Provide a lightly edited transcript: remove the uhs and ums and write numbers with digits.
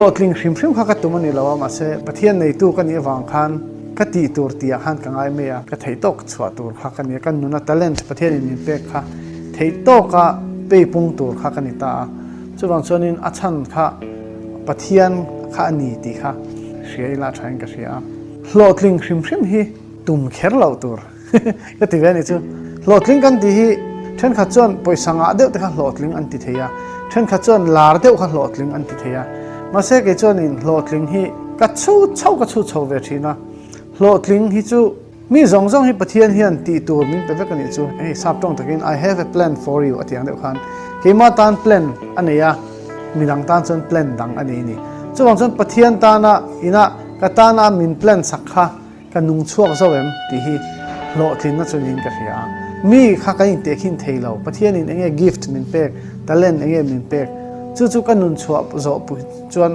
Hlawhtling hrim hrim kha ka tum a ni lo a, mahse Pathian neitu ka nih avang khan ka tih tur tih ah khan ka ngai mai a, ka theih tawk chhuah tur kha ka ni a, ka nuna talent Pathianin min pek kha theih tawka pei pung tur kha ka ni ta a, chuvang chuanin a chhan kha Pathian kha a ni tih kha hria ila a thain ka hria a. Hlawhtling hrim hrim hi tum kher loh tur. Ka ti ve a nih chu. Hlawhtling kan tih hi thenkhat chuan pawisa ngah deuh te kha hlawhtling an ti thei a, thenkhat chuan lar deuh kha hlawhtling an ti thei a. Mahse kei chuanin hlawhtling hi ka chhu chho ka chhu chho ve thin a. Hlawhtling hi chu mi zawng zawng hi Pathian hian tih tur min pe vek a nih chu. Hei sap tawng takin I have a plan for you a ti ang deuh khan keimah tan plan a nei a, midang tan chuan plan dang a nei a ni. Chuvang chuan Pathian tana inah ka tana min plan sak kha Ka nung chhuak zo em tih hi hlawhtlinna chu niin ka hria a. Mi kha kan intehkhin thei lo, Pathianin enge gift min pek, talent enge min pek, chu chu ka nun chhuah zawh pui chuan.